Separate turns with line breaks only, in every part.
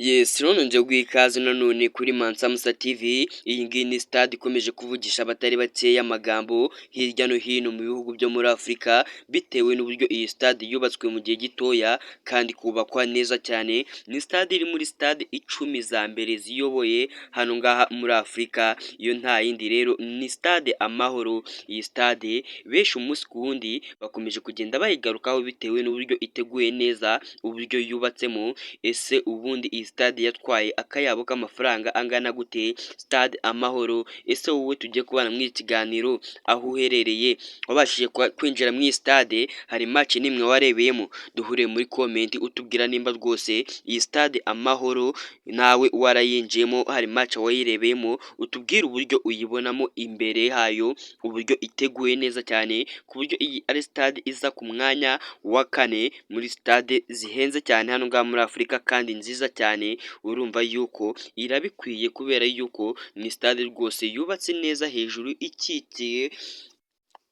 Yes, rero nongeye guha ikaze nanone kuri Mansa Musa TV. Iyi ngiyi ni stade ikomeje kuvugisha abatari bakeya amagambo hirya no hino mu bihugu byo muri Afurika, bitewe n'uburyo iyi stade yubatswe mu gihe gitoya kandi ikubakwa neza cyane. Ni stade iri muri stade 10 za mbere ziyoboye hano ngaha muri Afurika. Iyo nta yindi rero ni Stade Amahoro. Iyi stade benshi umunsi ku wundi bakomeje kugenda bayigarukaho bitewe n'uburyo iteguye neza, uburyo yubatsemo. Ese ubundi iyi stade yatwaye akayabo k'amafaranga angana gute? Stade Amahoro, ese wowe tugiye kubana muri iki kiganiro, aho uherereye wabashije kwinjira muri iyi stade? Hari match n'imwe warebeyemo? Duhuriye muri comment utubwira nimba rwose iyi Stade Amahoro nawe warayinjiyemo, hari match wayirebeyemo, utubwire uburyo uyibonamo imbere hayo, uburyo iteguye neza cyane, ku buryo iyi ari stade iza ku mwanya wa kane muri stade zihenze cyane hano ngaha muri Afurika kandi nziza cyane. Urumva yuko irabikwiye kubera yuko ni stade rwose yubatse neza hejuru ikikiye,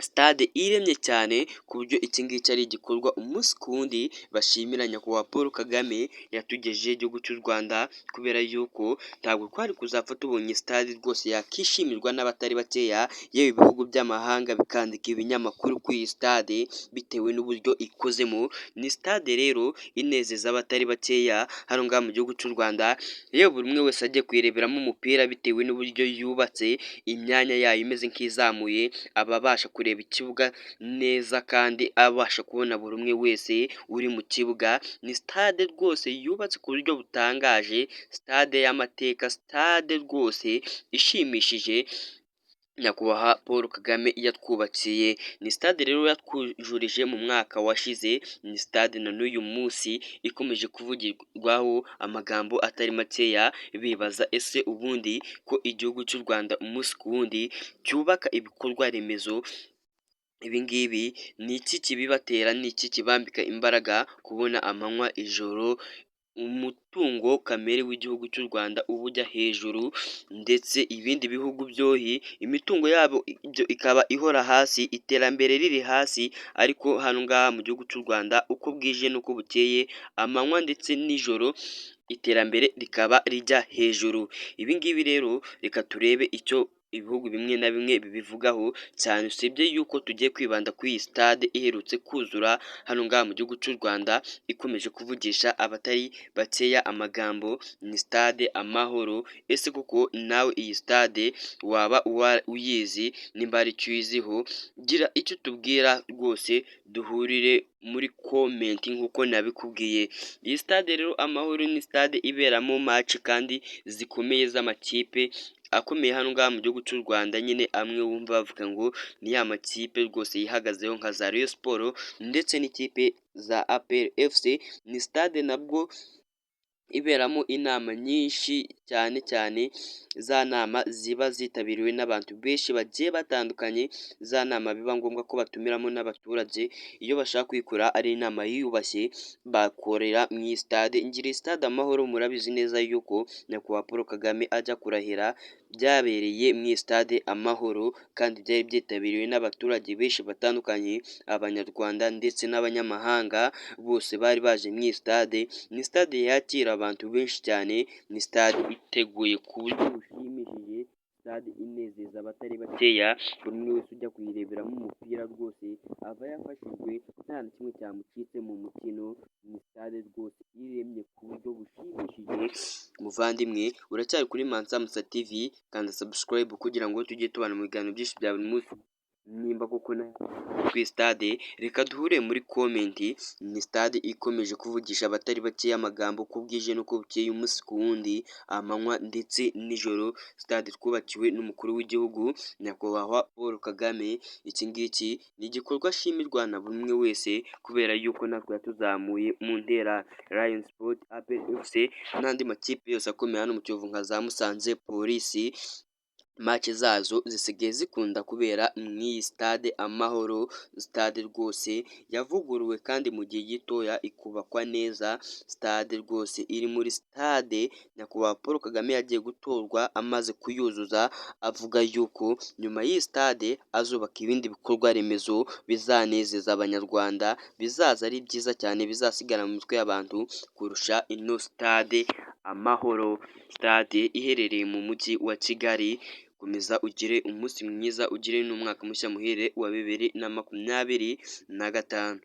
stade iremye cyane, ku buryo iki ngiki ari igikorwa umunsi ku wundi bashimira Nyakubahwa Paul Kagame yatugejejeho igihugu cy'u Rwanda, kubera yuko ntabwo twari kuzapfa tubonye stade rwose yakishimirwa n'abatari bakeya, yewe ibihugu by'amahanga bikandika ibinyamakuru kuri iyi stade bitewe n'uburyo ikozemo. Ni stade rero inezeza abatari bakeya hano ngaha mu gihugu cy'u Rwanda, yewe buri umwe wese agiye kuyireberamo umupira bitewe n'uburyo yubatse, imyanya yayo imeze nk'izamuye, aba abasha kureba ikibuga neza kandi abasha kubona buri umwe wese uri mu kibuga. Ni stade rwose yubatse ku buryo butangaje, stade y'amateka, stade rwose ishimishije Nyakubahwa Paul Kagame yatwubakiye. Ni stade rero yatwujurije mu mwaka washize, ni stade na n'uyu munsi ikomeje kuvugirwaho amagambo atari makeya, bibaza ese ubundi ko igihugu cy'u Rwanda umunsi ku wundi cyubaka ibikorwa remezo, ibi ngibi ni iki kibibatera, ni iki kibambika imbaraga kubona amanywa ijoro umutungo kamere w'igihugu cy'u Rwanda uba ujya hejuru, ndetse ibindi bihugu byohi imitungo yabo ikaba ihora hasi, iterambere riri hasi, ariko hano ngaha mu gihugu cy'u Rwanda uko bwije n'uko bukeye, amanywa ndetse n'ijoro, iterambere rikaba rijya hejuru. Ibi ngibi rero reka turebe icyo ibihugu bimwe na bimwe bibivugaho cyane, usibye yuko tugiye kwibanda kuri iyi stade iherutse kuzura hano ngaha mu gihugu cy'u Rwanda, ikomeje kuvugisha abatari bakeya amagambo, ni Stade Amahoro. Ese koko nawe iyi stade waba uyizi? Nimba hari icyo uyiziho, gira icyo utubwira rwose, duhurire muri comment nk'uko nabikubwiye. Iyi stade rero Amahoro ni stade iberamo match kandi zikomeye z'amakipe akomeye hano ngaha mu gihugu cy'u Rwanda nyine, amwe wumva bavuga ngo ni ya makipe rwose yihagazeho nka za Rayon Sports ndetse n'ikipe za APR FC. Ni stade nabwo iberamo inama nyinshi cyane cyane za nama ziba zitabiriwe n'abantu benshi bagiye batandukanye, za nama biba ngombwa ko batumiramo n'abaturage iyo bashaka kuyikora ari inama yiyubashye, bakorera mu iyi stade. Ngira Stade Amahoro murabizi neza yuko Nyakubahwa Paul Kagame ajya kurahira byabereye mu Stade Amahoro, kandi byari byitabiriwe n'abaturage benshi batandukanye, Abanyarwanda ndetse n'abanyamahanga bose bari baje mu iyi stade. Ni stade yakira abantu benshi cyane, ni stade iteguye ku buryo bushimishije, stade inezeza abatari bakeya, buri umwe wese ujya kuyireberamo umupira rwose aba yafashijwe, nta na kimwe cyamucitse mu mukino. Ni stade rwose iremye ku buryo bushimishije. Muvandimwe, uracyari kuri Mansa Musa TV, kanda subscribe kugira ngo tujye tubana mu biganiro byinshi bya buri munsi. Nimba koko kuri stade, reka duhure muri comment. Ni stade ikomeje kuvugisha abatari bakeya amagambo uko bwije n'uko bukeye, umunsi ku wundi, amanywa ndetse nijoro. Stade twubakiwe n'umukuru w'igihugu Nyakubahwa Paul Kagame. Iki ngiki ni igikorwa ashimirwa na buri umwe wese kubera yuko natwe yatuzamuye mu ntera. Rayon Sports, APR FC n'andi makipe yose akomeye hano mu Kiyovu nka za Musanze, Polisi, match zazo zisigaye zikunda kubera mu iyi Stade Amahoro. Stade rwose yavuguruwe kandi mu gihe gitoya ikubakwa neza, stade rwose iri muri stade Nyakubahwa Paul Kagame yagiye gutorwa amaze kuyuzuza, avuga yuko nyuma y'iyi stade azubaka ibindi bikorwa remezo bizanezeza Abanyarwanda, bizaza ari byiza cyane, bizasigara mu mitwe y'abantu kurusha ino stade. Amahoro, stade iherereye mu mujyi wa Kigali. Komeza ugire umunsi mwiza, ugire n'umwaka mushya muhire wa 2025.